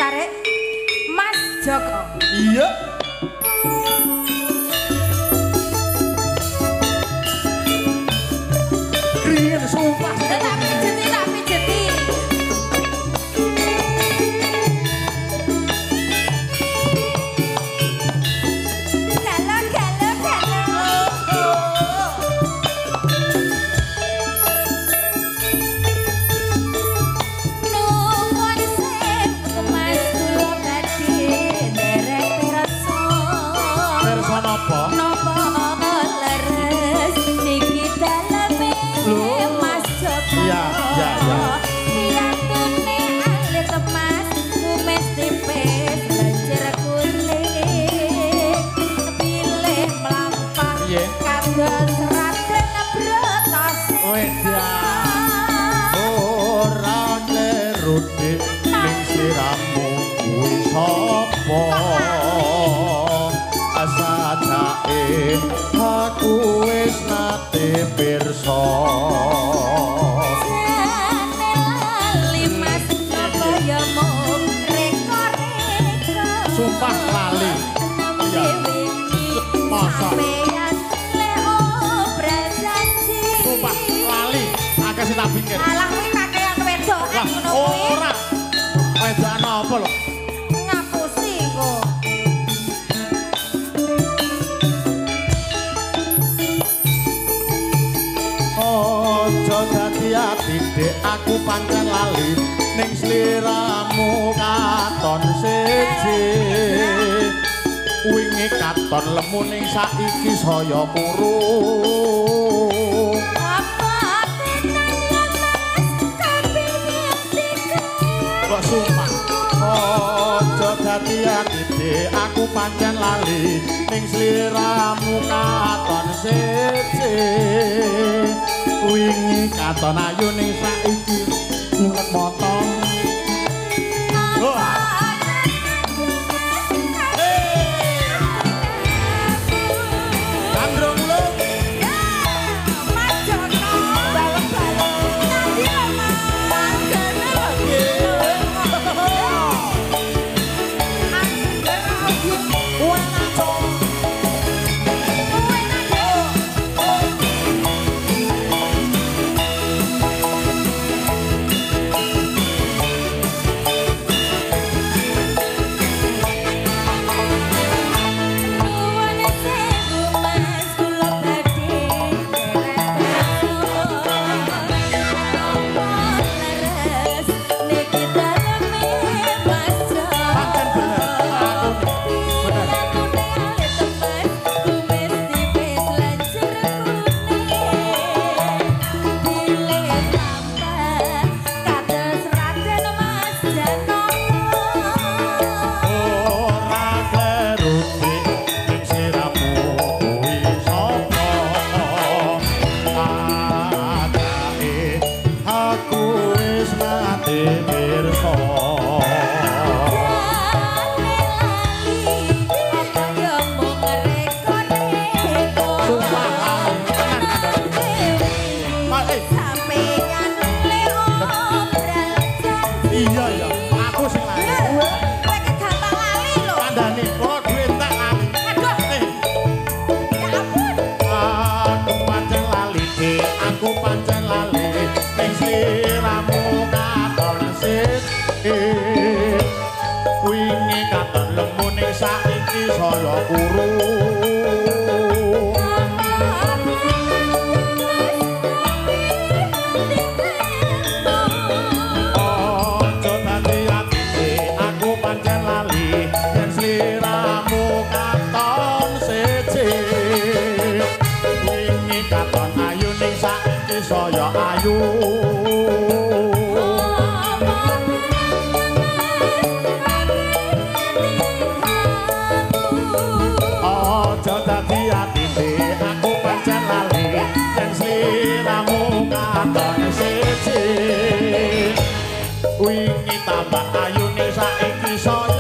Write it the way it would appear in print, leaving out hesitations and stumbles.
ditarik Mas Joko. Iya. Kriyen sumpah. Tak pijeti, tak pijeti. Galo, galo, galo. Nuwun sewu Mas kula badhe nderek pirsa. Pirsa napa? Napa leres niki daleme Mas Joko. Iya, iya, iya. Piyantune alit Mas kumis tipis lenjer kuning. Pilih mlampah kados Raden Bratasena. Wedan. Ora kleru dik ning sliramu kuwi sapa? Sajake aku wis nate pirsa. Jane lali Mas napa ya mung reka-reka. Sumpah lali. Nembe wingi Masa? sampeyan le obral janji. Sumpah lali. Akeh sing tak pikir. Alah kuwi kakean wedokan Lah ngono kuwi. ora. Wedokan apa lho? Ngapusi kok. Aja dadi ati dik aku pancen lali ning sliramu katon siji. Wingi katon lemu ning saiki saya kuru. Apa tenan ya Mas kaping tiga. Kok sumpah. Aja dadi ati dik aku pancen lali ning sliramu katon siji. Wingi katon ayu ning saiki ngilek mata. Wah. Gandrung lho. Mas Joko balem-balem. Nanti lho Mas. Kene lho. Nuwun sewu Mas kula badhe nderek pirsa. Napa leres niki daleme Mas Joko. Pancen bener, aku bener. Piyantune alit Mas kumis tipis lenjer kuning. Pilih mlampah kados Raden Mas Janaka. Ora kleru dik ning sliramu kuwi sapa? Adake aku wis nate pirsa. Jane lali apa ya mung reka-reka. Sumpah lali tenan. Mas, eh. Sampeyan le obral janji. Iya ya, aku sing lali. Kowe ki gampang lali lho. Kandhane kok duwe tak lali. Aduh, Eh, ya ampun. aku pancen lali dik, aku pancen lali ning sliramu katon siji. Wingi katon lemu ning saiki saya kuru. Aja dadi ati dik, aku pancen lali yen sliramu katon siji. Wingi katon ayu ning saiki saya ayu. Aja dadi ati dik, aku pancen lali yen sliramu katon siji. Wingi tambah ayu ning saiki saya